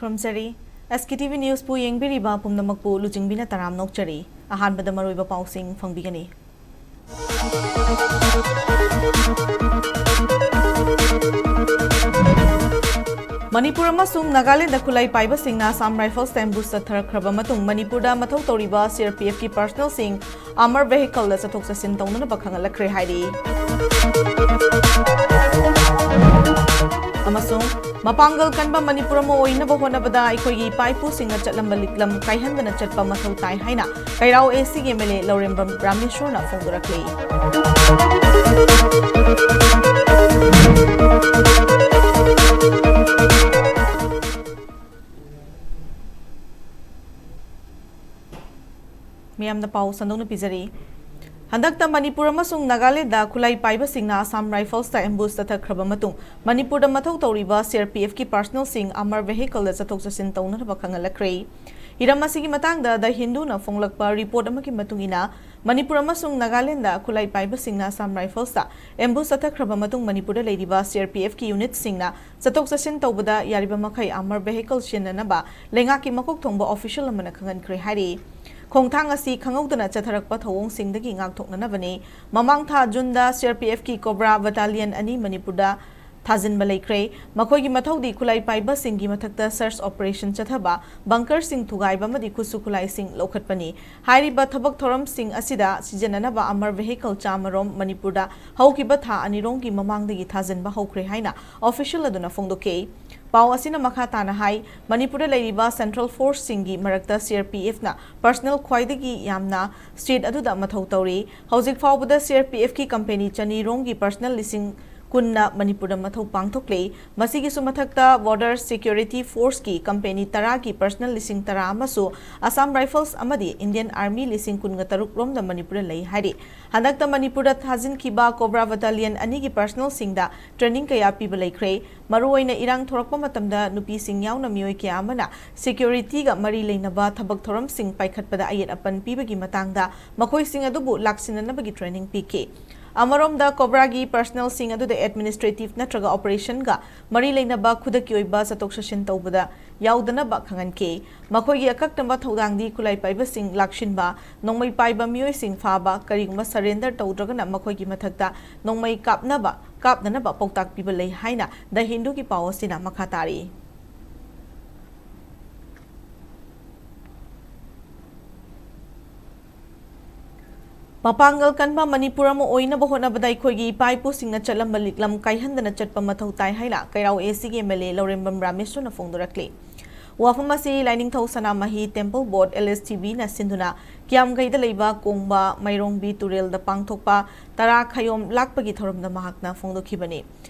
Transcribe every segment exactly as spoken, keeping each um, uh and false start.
ꯈꯨꯔꯨꯝꯖꯔꯤ꯫ SKTV Newsꯄꯨ ꯌꯦꯡꯕꯤꯔꯤꯕ ꯄꯨꯝꯅꯃꯛꯄꯨ ꯂꯨꯆꯤꯡꯕꯤꯅ ꯇꯔꯥꯝꯅ ꯑꯣꯛꯆꯔꯤ꯫ ꯑꯍꯥꯟꯕꯗ ꯃꯔꯨꯑꯣꯏꯕ ꯄꯥꯎꯁꯤꯡ ꯐꯪꯕꯤꯒꯅꯤ꯫ ꯃꯅꯤꯄꯨꯔ ꯑꯃꯁꯨꯡ ꯅꯥꯒꯥꯂꯦꯟꯗ ꯈꯨꯠꯂꯥꯏ ꯄꯥꯏꯕꯁꯤꯡꯅ ꯑꯁꯥꯝ ꯔꯥꯏꯐꯜꯁꯇ ambush ꯆꯠꯊꯔꯛꯈ꯭ꯔꯕ ꯃꯇꯨꯡ ꯃꯅꯤꯄꯨꯔꯗ ꯃꯊꯧ ꯇꯧꯔꯤꯕ CRPFꯀꯤ personnelꯁꯤꯡ armoured vehicleꯗ ꯆꯠꯊꯣꯛ ꯆꯠꯁꯤꯟ ꯇꯧꯅꯅꯕ ꯈꯪꯍꯜꯂꯛꯈ꯭ꯔꯦ ꯍꯥꯏꯔꯤ꯫ ꯑꯃꯁꯨꯡ ꯃꯄꯥꯡꯒꯜ ꯀꯟꯕ ꯃꯅꯤꯄꯨꯔ ꯑꯃ ꯑꯣꯏꯅꯕ ꯍꯣꯠꯅꯕꯗ ꯑꯩꯈꯣꯏꯒꯤ ꯏꯄꯥ ꯏꯄꯨꯁꯤꯡꯅ ꯆꯠꯂꯝꯕ ꯂꯤꯛꯂꯝ ꯀꯥꯏꯍꯟꯗꯅ ꯆꯠꯄ ꯃꯊꯧ ꯇꯥꯏ ꯍꯥꯏꯅ ꯀꯩꯔꯥꯎ ACꯒꯤ MLA ꯂꯧꯔꯦꯝꯕꯝ ꯔꯥꯃꯦꯁꯣꯔꯅ ꯐꯣꯡꯗꯣꯔꯛꯂꯤ꯫ ꯃꯤꯌꯥꯝꯗ ꯄꯥꯎ ꯁꯟꯗꯣꯛꯅ ꯄꯤꯖꯔꯤ꯫ ꯍꯟꯗꯛꯇ ꯃꯅꯤꯄꯨꯔ ꯑꯃꯁꯨꯡ ꯅꯥꯒꯥꯂꯦꯟꯗ ꯈꯨꯠꯂꯥꯏ ꯄꯥꯏꯕꯁꯤꯡꯅ ꯑꯁꯥꯝ ꯔꯥꯏꯐꯜꯁꯇ ambush ꯆꯠꯊꯈ꯭ꯔꯕ ꯃꯇꯨꯡ ꯃꯅꯤꯄꯨꯔꯗ ꯃꯊꯧ ꯇꯧꯔꯤꯕ CRPFꯀꯤ personnelꯁꯤꯡ armoured vehicleꯗ ꯆꯠꯊꯣꯛ ꯆꯠꯁꯤꯟ ꯇꯧꯅꯅꯕ ꯈꯪꯍꯜꯂꯛꯈ꯭ꯔꯦ꯫ ꯍꯤꯔꯝ ꯑꯁꯤꯒꯤ ꯃꯇꯥꯡꯗ The Hinduꯅ ꯐꯣꯡꯂꯛꯄ report ꯑꯃꯒꯤ ꯃꯇꯨꯡ ꯏꯟꯅ, ꯃꯅꯤꯄꯨꯔ ꯑꯃꯁꯨꯡ ꯅꯥꯒꯥꯂꯦꯟꯗ ꯈꯨꯠꯂꯥꯏ ꯄꯥꯏꯕꯁꯤꯡꯅ ꯑꯁꯥꯝ ꯔꯥꯏꯐꯜꯁꯇ ambush ꯆꯠꯊꯈ꯭ꯔꯕ ꯃꯇꯨꯡ ꯃꯅꯤꯄꯨꯔꯗ ꯂꯩꯔꯤꯕ CRPFꯀꯤ unitꯁꯤꯡꯅ ꯆꯠꯊꯣꯛ ꯆꯠꯁꯤꯟ ꯇꯧꯕꯗ ꯌꯥꯔꯤꯕ ꯃꯈꯩ armoured vehicle ꯁꯤꯖꯤꯟꯅꯅꯕ ꯂꯩꯉꯥꯛꯀꯤ ꯃꯀꯣꯛ ꯊꯣꯡꯕ official ꯑꯃꯅ ꯈꯪꯍꯟꯈ꯭ꯔꯦ ꯍꯥꯏꯔꯤ꯫ ꯈꯣꯡꯊꯥꯡ ꯑꯁꯤ ꯈꯪꯍꯧꯗꯅ ꯆꯠꯊꯔꯛꯄ ꯊꯧꯑꯣꯡꯁꯤꯡꯗꯒꯤ ꯉꯥꯛꯊꯣꯛꯅꯅꯕꯅꯤ꯫ ꯃꯃꯥꯡ ꯊꯥ ꯖꯨꯟꯗ CRPFꯀꯤ Cobra Battalion ꯑꯅꯤ ꯃꯅꯤꯄꯨꯔꯗ ꯊꯥꯖꯤꯟꯕ ꯂꯩꯈ꯭ꯔꯦ꯫ ꯃꯈꯣꯏꯒꯤ ꯃꯊꯧꯗꯤ ꯈꯨꯠꯂꯥꯏ ꯄꯥꯏꯕꯁꯤꯡꯒꯤ ꯃꯊꯛꯇ search operation ꯆꯠꯊꯕ, bunkerꯁꯤꯡ ꯊꯨꯒꯥꯏꯕ ꯑꯃꯗꯤ ꯈꯨꯠꯁꯨ ꯈꯨꯠꯂꯥꯏꯁꯤꯡ ꯂꯧꯈꯠꯄꯅꯤ꯫ ꯍꯥꯏꯔꯤꯕ ꯊꯕꯛ ꯊꯧꯔꯝꯁꯤꯡ ꯑꯁꯤꯗ ꯁꯤꯖꯤꯟꯅꯅꯕ armoured vehicle ꯆꯥꯃꯔꯣꯝ ꯃꯅꯤꯄꯨꯔꯗ ꯍꯧꯈꯤꯕ ꯊꯥ ꯑꯅꯤꯔꯣꯝꯒꯤ ꯃꯃꯥꯡꯗꯒꯤ ꯊꯥꯖꯤꯟꯕ ꯍꯧꯈ꯭ꯔꯦ ꯍꯥꯏꯅ official ꯑꯗꯨꯅ ꯐꯣꯡꯗꯣꯛꯈꯤ꯫ ꯄꯥꯎ ꯑꯁꯤꯅ ꯃꯈꯥ ꯇꯥꯅ ꯍꯥꯏ, ꯃꯅꯤꯄꯨꯔꯗ ꯂꯩꯔꯤꯕ central forceꯁꯤꯡꯒꯤ ꯃꯔꯛꯇ CRPFꯅ personnel ꯈ꯭ꯋꯥꯏꯗꯒꯤ ꯌꯥꯝꯅ state ꯑꯗꯨꯗ ꯃꯊꯧ ꯇꯧꯔꯤ꯫ ꯍꯧꯖꯤꯛ ꯐꯥꯎꯕꯗ CRPFꯀꯤ company ꯆꯅꯤꯔꯣꯝꯒꯤ personnel ꯂꯤꯁꯤꯡ ꯀꯨꯟꯅ ꯃꯅꯤꯄꯨꯔꯗ ꯃꯊꯧ ꯄꯥꯡꯊꯣꯛꯂꯤ꯫ ꯃꯁꯤꯒꯤꯁꯨ ꯃꯊꯛꯇ Border Security Forceꯀꯤ company ꯇꯔꯥꯒꯤ personnel ꯂꯤꯁꯤꯡ ꯇꯔꯥ ꯑꯃꯁꯨ Assam Rifles ꯑꯃꯗꯤ Indian Army ꯂꯤꯁꯤꯡ ꯀꯨꯟꯒ ꯇꯔꯨꯛ ꯔꯣꯝꯗ ꯃꯅꯤꯄꯨꯔꯗ ꯂꯩ ꯍꯥꯏꯔꯤ꯫ ꯍꯟꯗꯛꯇ ꯃꯅꯤꯄꯨꯔꯗ ꯊꯥꯖꯤꯟꯈꯤꯕ Cobra Battalion ꯑꯅꯤꯒꯤ personnelꯁꯤꯡꯗ training ꯀꯌꯥ ꯄꯤꯕ ꯂꯩꯈ꯭ꯔꯦ꯫ ꯃꯔꯨꯑꯣꯏꯅ ꯏꯔꯥꯡ ꯊꯣꯔꯛꯄ ꯃꯇꯝꯗ ꯅꯨꯄꯤꯁꯤꯡ ꯌꯥꯎꯅ ꯃꯤꯑꯣꯏ ꯀꯌꯥ ꯑꯃꯅ securityꯒ ꯃꯔꯤ ꯂꯩꯅꯕ ꯊꯕꯛ ꯊꯧꯔꯝꯁꯤꯡ ꯄꯥꯏꯈꯠꯄꯗ ꯑꯌꯦꯠ ꯑꯄꯟ ꯄꯤꯕꯒꯤ ꯃꯇꯥꯡꯗ ꯃꯈꯣꯏꯁꯤꯡ ꯑꯗꯨꯕꯨ ꯂꯥꯛꯁꯤꯟꯅꯅꯕꯒꯤ training ꯄꯤꯈꯤ꯫ ꯑꯃꯔꯣꯝꯗ, ꯀꯣꯕ꯭ꯔꯥꯒꯤ ꯄꯔꯁꯅꯦꯜꯁꯤꯡ ꯑꯗꯨꯗ ꯑꯦꯗꯃꯤꯅꯤꯁꯇ꯭ꯔꯦꯇꯤꯚ ꯅꯠꯇ꯭ꯔꯒ ꯑꯣꯄꯔꯦꯁꯟꯒ ꯃꯔꯤ ꯂꯩꯅꯕ ꯈꯨꯗꯛꯀꯤ ꯑꯣꯏꯕ ꯆꯠꯊꯣꯛ ꯆꯠꯁꯤꯟ ꯇꯧꯕꯗ ꯌꯥꯎꯗꯅꯕ ꯈꯪꯍꯟꯈꯤ꯫ ꯃꯈꯣꯏꯒꯤ ꯑꯀꯛꯅꯕ ꯊꯧꯗꯥꯡꯗꯤ ꯈꯨꯠꯂꯥꯏ ꯄꯥꯏꯕꯁꯤꯡ ꯂꯥꯛꯁꯤꯟꯕ, ꯅꯣꯡꯃꯩ ꯄꯥꯏꯕ ꯃꯤꯑꯣꯏꯁꯤꯡ ꯐꯥꯕ, ꯀꯔꯤꯒꯨꯝꯕ ꯁꯔꯦꯟꯗꯔ ꯇꯧꯗ꯭ꯔꯒꯅ ꯃꯈꯣꯏꯒꯤ ꯃꯊꯛꯇ ꯅꯣꯡꯃꯩ ꯀꯥꯞꯅꯕ, ꯀꯥꯞꯅꯅꯕ ꯄꯥꯎꯇꯥꯛ ꯄꯤꯕ ꯂꯩ ꯍꯥꯏꯅ ꯗ ꯍꯤꯟꯗꯨꯒꯤ ꯄꯥꯎ ꯑꯁꯤꯅ ꯃꯈꯥ ꯇꯥꯔꯤ꯫ ꯃꯄꯥꯡꯒꯜ ꯀꯟꯕ ꯃꯅꯤꯄꯨꯔ ꯑꯃ ꯑꯣꯏꯅꯕ ꯍꯣꯠꯅꯕꯗ ꯑꯩꯈꯣꯏꯒꯤ ꯏꯄꯥ ꯏꯄꯨꯁꯤꯡꯅ ꯆꯠꯂꯝꯕ ꯂꯤꯛꯂꯝ ꯀꯥꯏꯍꯟꯗꯅ ꯆꯠꯄ ꯃꯊꯧ ꯇꯥꯏ ꯍꯥꯏꯅ ꯀꯩꯔꯥꯎ ꯑꯦ ꯁꯤꯒꯤ ꯑꯦꯝ ꯑꯦꯜ ꯑꯦ ꯂꯧꯔꯦꯝꯕꯝ ꯔꯥꯃꯦꯁꯣꯔꯅ ꯐꯣꯡꯗꯣꯔꯛꯂꯤ꯫ ꯋꯥꯐꯝ ꯑꯁꯤ ꯂꯥꯏꯅꯤꯡꯊꯧ ꯁꯅꯥꯃꯍꯤ ꯇꯦꯝꯄꯜ ꯕꯣꯔꯗ, ꯑꯦꯜ ꯑꯦꯁ ꯇꯤ ꯕꯤꯅ ꯁꯤꯟꯗꯨꯅ ꯀꯤꯌꯥꯝꯒꯩꯗ ꯂꯩꯕ ꯀꯣꯡꯕ ꯃꯩꯔꯣꯡꯕꯤ ꯇꯨꯔꯦꯜꯗ ꯄꯥꯡꯊꯣꯛꯄ ꯇꯔꯥ ꯈꯌꯣꯝ ꯂꯥꯛꯄꯒꯤ ꯊꯧꯔꯝꯗ ꯃꯍꯥꯛꯅ ꯐꯣꯡꯗꯣꯛꯈꯤꯕꯅꯤ꯫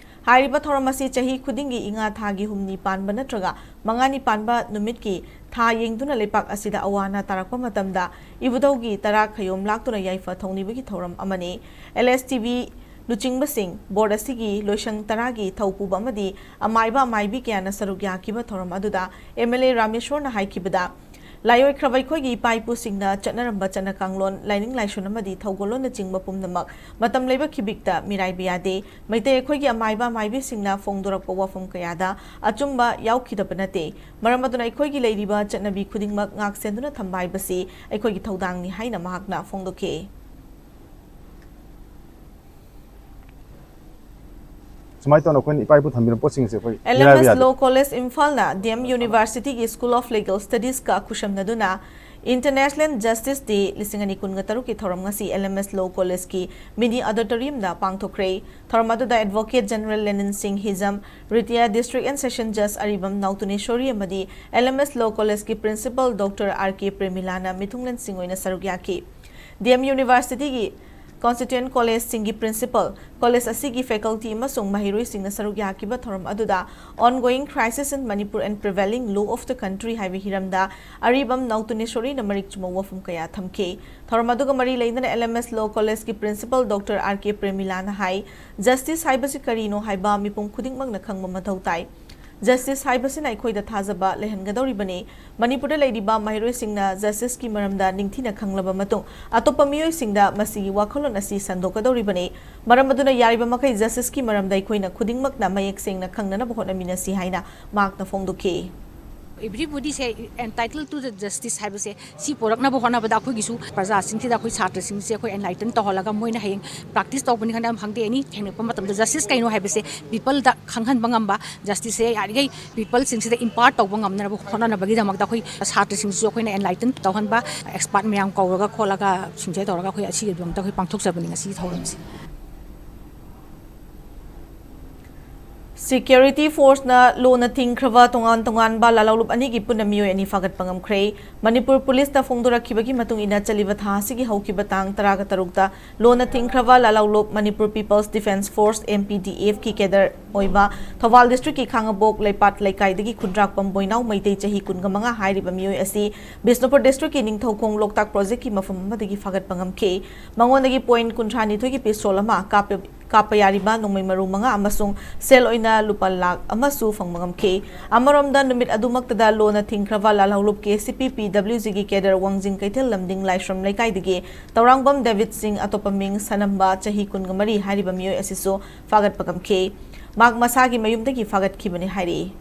ꯍꯥꯏꯔꯤꯕ ꯊꯧꯔꯝ ꯑꯁꯤ ꯆꯍꯤ ꯈꯨꯗꯤꯡꯒꯤ ꯏꯉꯥ ꯊꯥꯒꯤ ꯍꯨꯝꯅꯤ ꯄꯥꯟꯕ ꯅꯠꯇ꯭ꯔꯒ ꯃꯉꯥꯅꯤ ꯄꯥꯟꯕ ꯅꯨꯃꯤꯠꯀꯤ ꯊꯥ ꯌꯦꯡꯗꯨꯅ ꯂꯩꯄꯥꯛ ꯑꯁꯤꯗ ꯑꯋꯥ ꯑꯅꯥ ꯇꯥꯔꯛꯄ ꯃꯇꯝꯗ ꯏꯕꯨꯙꯧꯒꯤ ꯇꯔꯥ ꯈꯌꯣꯝ ꯂꯥꯛꯇꯨꯅ ꯌꯥꯏꯐ ꯊꯧꯅꯤꯕꯒꯤ ꯊꯧꯔꯝ ꯑꯃꯅꯤ꯫ ꯑꯦꯜ ꯑꯦꯁ ꯇꯤ ꯕꯤ ꯂꯨꯆꯤꯡꯕꯁꯤꯡ, ꯕꯣꯔꯗ ꯑꯁꯤꯒꯤ ꯂꯣꯏꯁꯪ ꯇꯔꯥꯒꯤ ꯊꯧꯄꯨꯕ ꯑꯃꯗꯤ ꯑꯃꯥꯏꯕ ꯑꯃꯥꯏꯕꯤ ꯀꯌꯥꯅ ꯁꯔꯨꯛ ꯌꯥꯈꯤꯕ ꯊꯧꯔꯝ ꯑꯗꯨꯗ ꯑꯦꯝ ꯑꯦꯜ ꯑꯦ ꯔꯥꯃꯦꯁꯣꯔꯅ ꯍꯥꯏꯈꯤꯕꯗ, ꯂꯥꯏꯑꯣꯏꯈ꯭ꯔꯕ ꯑꯩꯈꯣꯏꯒꯤ ꯏꯄꯥ ꯏꯄꯨꯁꯤꯡꯅ ꯆꯠꯅꯔꯝꯕ ꯆꯠꯅ ꯀꯥꯡꯂꯣꯟ, ꯂꯥꯏꯅꯤꯡ ꯂꯥꯏꯁꯣꯟ ꯑꯃꯗꯤ ꯊꯧꯒꯜꯂꯣꯟꯅꯆꯤꯡꯕ ꯄꯨꯝꯅꯃꯛ ꯃꯇꯝ ꯂꯩꯕ ꯈꯤꯕꯤꯛꯇ ꯃꯤꯔꯥꯏꯕ ꯌꯥꯗꯦ꯫ ꯃꯩꯇꯩ ꯑꯩꯈꯣꯏꯒꯤ ꯑꯃꯥꯏꯕ ꯑꯃꯥꯏꯕꯤꯁꯤꯡꯅ ꯐꯣꯡꯗꯣꯔꯛꯄ ꯋꯥꯐꯝ ꯀꯌꯥꯗ ꯑꯆꯨꯝꯕ ꯌꯥꯎꯈꯤꯗꯕ ꯅꯠꯇꯦ꯫ ꯃꯔꯝ ꯑꯗꯨꯅ ꯑꯩꯈꯣꯏꯒꯤ ꯂꯩꯔꯤꯕ ꯆꯠꯅꯕꯤ ꯈꯨꯗꯤꯡꯃꯛ ꯉꯥꯛ ꯁꯦꯟꯗꯨꯅ ꯊꯝꯕ ꯍꯥꯏꯕꯁꯤ ꯑꯩꯈꯣꯏꯒꯤ ꯊꯧꯗꯥꯡꯅꯤ ꯍꯥꯏꯅ ꯃꯍꯥꯛꯅ ꯐꯣꯡꯗꯣꯛꯈꯤ꯫ ꯁꯨꯃꯥꯏꯅ ꯇꯧꯅ ꯑꯩꯈꯣꯏꯅ ꯏꯄꯥ ꯏꯄꯨ ꯊꯝꯕꯤꯔꯝꯕ ꯄꯣꯠꯁꯤꯡꯁꯦ ꯑꯩꯈꯣꯏ ꯃꯤꯔꯥꯏꯕ ꯑꯦꯜ ꯑꯦꯝ ꯑꯦꯁ ꯌꯥꯗꯦ꯫ ꯂꯣ ꯀꯣꯂꯦꯖ ꯏꯝꯐꯥꯜꯅ ꯗꯤ ꯑꯦꯝ ꯌꯨꯅꯤꯚꯔꯁꯤꯇꯤꯒꯤ ꯁ꯭ꯀꯨꯜ ꯑꯣꯐ ꯂꯤꯒꯜ ꯁ꯭ꯇꯗꯤꯁꯀ ꯈꯨꯠꯁꯝꯅꯗꯨꯅ ꯏꯟꯇꯔꯅꯦꯁꯅꯦꯜ ꯖꯁꯇꯤꯁ ꯗꯦ ꯂꯤꯁꯤꯡ ꯑꯅꯤ ꯀꯨꯟꯒ ꯇꯔꯨꯛꯀꯤ ꯊꯧꯔꯝ ꯉꯁꯤ ꯑꯦꯜ ꯑꯦꯝ ꯑꯦꯁ ꯂꯣ ꯀꯣꯂꯦꯖꯀꯤ ꯃꯤꯅꯤ ꯑꯣꯗꯤꯇꯣꯔꯤꯌꯝꯗ ꯄꯥꯡꯊꯣꯛꯈ꯭ꯔꯦ꯫ ꯊꯧꯔꯝ ꯑꯗꯨꯗ ꯑꯦꯗꯚꯣꯀꯦꯠ ꯖꯦꯅꯔꯦꯜ ꯂꯦꯅꯤꯟ ꯁꯤꯡ ꯍꯤꯖꯝ, ꯔꯤꯇꯤꯌꯥ ꯗꯤꯁꯇ꯭ꯔꯤꯛ ꯑꯦꯟ ꯁꯦꯁꯟ ꯖꯁ ꯑꯔꯤꯕꯝ ꯅꯥꯎꯇꯨꯅꯦꯁꯣꯔꯤ ꯑꯃꯗꯤ ꯑꯦꯜ ꯑꯦꯝ ꯑꯦꯁ ꯂꯣ ꯀꯣꯂꯦꯖꯀꯤ ꯄ꯭ꯔꯤꯟꯁꯤꯄꯜ ꯗꯣꯛꯇꯔ ꯑꯥꯔ ꯀꯦ ꯄ꯭ꯔꯦꯃꯤꯂꯥꯅ ꯃꯤꯊꯨꯡꯂꯦꯟꯁꯤꯡ ꯑꯣꯏꯅ ꯁꯔꯨꯛ ꯌꯥꯈꯤ꯫ ꯗꯤ ꯑꯦꯝ ꯌꯨꯅꯤꯚꯔꯁꯤꯇꯤꯒꯤ ꯀꯣꯟꯁꯇꯤꯇ꯭ꯌꯨꯌꯦꯟꯠ ꯀꯣꯂꯦꯖꯁꯤꯡꯒꯤ ꯄ꯭ꯔꯤꯟꯁꯤꯄꯜ, ꯀꯣꯂꯦꯖ ꯑꯁꯤꯒꯤ ꯐꯦꯀꯜꯇꯤ ꯑꯃꯁꯨꯡ ꯃꯍꯩꯔꯣꯏꯁꯤꯡꯅ ꯁꯔꯨꯛ ꯌꯥꯈꯤꯕ ꯊꯧꯔꯝ ꯑꯗꯨꯗ Ongoing Crisis in Manipur and Prevailing Law of the Country ꯍꯥꯏꯕ ꯍꯤꯔꯝꯗ ꯑꯔꯤꯕꯝ ꯅꯥꯎꯇꯨꯅꯦꯁꯣꯔꯤꯅ ꯃꯔꯤꯛ ꯆꯨꯝꯕ ꯋꯥꯐꯝ ꯀꯌꯥ ꯊꯝꯈꯤ꯫ ꯊꯧꯔꯝ ꯑꯗꯨꯒ ꯃꯔꯤ ꯂꯩꯅꯅ ꯑꯦꯜ ꯑꯦꯝ ꯑꯦꯁ ꯂꯣ ꯀꯣꯂꯦꯖꯀꯤ ꯄ꯭ꯔꯤꯟꯁꯤꯄꯜ ꯗꯣꯛꯇꯔ ꯑꯥꯔ ꯀꯦ ꯄ꯭ꯔꯦꯃꯤꯂꯥꯅ ꯍꯥꯏ, ꯖꯁꯇꯤꯁ ꯍꯥꯏꯕꯁꯤ ꯀꯔꯤꯅꯣ ꯍꯥꯏꯕ ꯃꯤꯄꯨꯝ ꯈꯨꯗꯤꯡꯃꯛꯅ ꯈꯪꯕ ꯃꯊꯧ ꯇꯥꯏ꯫ Justice ꯍꯥꯏꯕꯁꯤꯅ ꯑꯩꯈꯣꯏꯗ ꯊꯥꯖꯕ ꯂꯩꯍꯟꯒꯗꯧꯔꯤꯕꯅꯤ꯫ ꯃꯅꯤꯄꯨꯔꯗ ꯂꯩꯔꯤꯕ ꯃꯍꯩꯔꯣꯏꯁꯤꯡꯅ justiceꯀꯤ ꯃꯔꯝꯗ ꯅꯤꯡꯊꯤꯅ ꯈꯪꯂꯕ ꯃꯇꯨꯡ, ꯑꯇꯣꯞꯄ ꯃꯤꯑꯣꯏꯁꯤꯡꯗ ꯃꯁꯤꯒꯤ ꯋꯥꯈꯜꯂꯣꯟ ꯑꯁꯤ ꯁꯟꯗꯣꯛꯀꯗꯧꯔꯤꯕꯅꯤ꯫ ꯃꯔꯝ ꯑꯗꯨꯅ ꯌꯥꯔꯤꯕ ꯃꯈꯩ justiceꯀꯤ ꯃꯔꯝꯗ ꯑꯩꯈꯣꯏꯅ ꯈꯨꯗꯤꯡꯃꯛꯅ ꯃꯌꯦꯛ ꯁꯦꯡꯅ ꯈꯪꯅꯅꯕ ꯍꯣꯠꯅꯃꯤꯟꯅꯁꯤ ꯍꯥꯏꯅ ꯃꯍꯥꯛꯅ ꯐꯣꯡꯗꯣꯛꯈꯤ꯫ Everybody say entitled to the justice ꯍꯥꯏꯕꯁꯦ ꯁꯤ ꯄꯨꯔꯛꯅꯕ ꯍꯣꯠꯅꯕꯗ ꯑꯩꯈꯣꯏꯒꯤꯁꯨ ꯄ꯭ꯔꯖꯥꯁꯤꯡꯁꯤꯗ, ꯑꯩꯈꯣꯏ ꯁꯥꯇ꯭ꯔꯁꯤꯡꯁꯦ ꯑꯩꯈꯣꯏ enlighten ꯇꯧꯍꯜꯂꯒ, ꯃꯣꯏꯅ ꯍꯌꯦꯡ practice ꯇꯧꯕꯅꯤ ꯈꯪꯗꯦ, ꯑꯃ ꯈꯪꯗꯦ, any ꯊꯦꯡꯅꯔꯛꯄ ꯃꯇꯝꯗ justice ꯀꯩꯅꯣ ꯍꯥꯏꯕꯁꯦ peopleꯗ ꯈꯪꯍꯟꯕ ꯉꯝꯕ, justiceꯁꯦ ꯌꯥꯔꯤꯈꯩ peopleꯁꯤꯡꯁꯤꯗ impart ꯇꯧꯕ ꯉꯝꯅꯅꯕ ꯍꯣꯠꯅꯅꯕꯒꯤꯗꯃꯛꯇ ꯑꯩꯈꯣꯏ ꯁꯥꯇ꯭ꯔꯁꯤꯡꯁꯤꯁꯨ ꯑꯩꯈꯣꯏꯅ enlighten ꯇꯧꯍꯟꯕ, expert ꯃꯌꯥꯝ ꯀꯧꯔꯒ ꯈꯣꯠꯂꯒ ꯁꯤꯡꯁꯦ ꯇꯧꯔꯒ ꯑꯩꯈꯣꯏ ꯑꯁꯤꯒꯤꯗꯃꯛꯇ ꯑꯩꯈꯣꯏ ꯄꯥꯡꯊꯣꯛꯆꯕꯅꯤ ꯉꯁꯤꯒꯤ ꯊꯧꯔꯝꯁꯦ꯫ Security forceꯅ ꯂꯣꯅ ꯊꯤꯡꯈ꯭ꯔꯕ ꯇꯣꯉꯥꯟ ꯇꯣꯉꯥꯟꯕ ꯂꯥꯜꯍꯧꯂꯨꯞ ꯑꯅꯤꯒꯤ ꯄꯨꯟꯅ ꯃꯤꯑꯣꯏ ꯑꯅꯤ ꯐꯥꯒꯠꯄ ꯉꯝꯈ꯭ꯔꯦ꯫ ꯃꯅꯤꯄꯨꯔ ꯄꯨꯂꯤꯁꯅ ꯐꯣꯡꯗꯣꯔꯛꯈꯤꯕꯒꯤ ꯃꯇꯨꯡ ꯏꯟꯅ, ꯆꯠꯂꯤꯕ ꯊꯥ ꯑꯁꯤꯒꯤ ꯍꯧꯈꯤꯕ ꯇꯥꯡ ꯇꯔꯥꯒ ꯇꯔꯨꯛꯇ ꯂꯣꯅ ꯊꯤꯡꯈ꯭ꯔꯕ ꯂꯥꯜꯍꯧꯂꯨꯞ Manipur People's Defence Force, M P D Fꯀꯤ cadre ꯑꯣꯏꯕ ꯊꯧꯕꯥꯜ districtꯀꯤ ꯈꯥꯡꯉꯕꯣꯛ ꯂꯩꯄꯥꯠ ꯂꯩꯀꯥꯏꯗꯒꯤ ꯈꯨꯟꯗ꯭ꯔꯥꯛꯄꯝ ꯕꯣꯏꯅꯥꯎ ꯃꯩꯇꯩ, ꯆꯍꯤ ꯀꯨꯟꯒ ꯃꯉꯥ ꯍꯥꯏꯔꯤꯕ ꯃꯤꯑꯣꯏ ꯑꯁꯤ ꯕꯤꯁꯅꯨꯄꯨꯔ districtꯀꯤ ꯅꯤꯡꯊꯧꯈꯣꯡ ꯂꯣꯛꯇꯥꯛ projectꯀꯤ ꯃꯐꯝ ꯑꯃꯗꯒꯤ ꯐꯥꯒꯠꯄ ꯉꯝꯈꯤ꯫ ꯃꯉꯣꯟꯗꯒꯤ point ꯀꯨꯟꯊ꯭ꯔꯥ ꯅꯤꯊꯣꯏꯒꯤ pistol ꯑꯃ, ꯀꯥꯞꯄ ꯀꯥꯞꯄ ꯌꯥꯔꯤꯕ ꯅꯣꯡꯃꯩ ꯃꯔꯨ ꯃꯉꯥ ꯑꯃꯁꯨꯡ ꯁꯦꯜ ꯑꯣꯏꯅ ꯂꯨꯄꯥ ꯂꯥꯈ ꯑꯃꯁꯨ ꯐꯪꯕ ꯉꯝꯈꯤ꯫ ꯑꯃꯔꯣꯝꯗ, ꯅꯨꯃꯤꯠ ꯑꯗꯨꯃꯛꯇꯗ ꯂꯣꯅ ꯊꯤꯡꯈ꯭ꯔꯕ ꯂꯥꯜꯍꯧꯂꯨꯞ K C P P W Gꯒꯤ cadre ꯋꯥꯡꯖꯤꯡ ꯀꯩꯊꯦꯜ ꯂꯝꯗꯤꯡ ꯂꯥꯏꯁ꯭ꯔꯝ ꯂꯩꯀꯥꯏꯗꯒꯤ ꯇꯧꯔꯥꯡꯕꯝ ꯗꯦꯕꯤꯠ ꯁꯤꯡ, ꯑꯇꯣꯞꯄ ꯃꯤꯡ ꯁꯅꯝꯕ, ꯆꯍꯤ ꯀꯨꯟꯒ ꯃꯔꯤ ꯍꯥꯏꯔꯤꯕ ꯃꯤꯑꯣꯏ ꯑꯁꯤꯁꯨ ꯐꯥꯒꯠꯄ ꯉꯝꯈꯤ꯫ ꯃꯍꯥꯛ ꯃꯁꯥꯒꯤ ꯃꯌꯨꯝꯗꯒꯤ ꯐꯥꯒꯠꯈꯤꯕꯅꯤ ꯍꯥꯏꯔꯤ꯫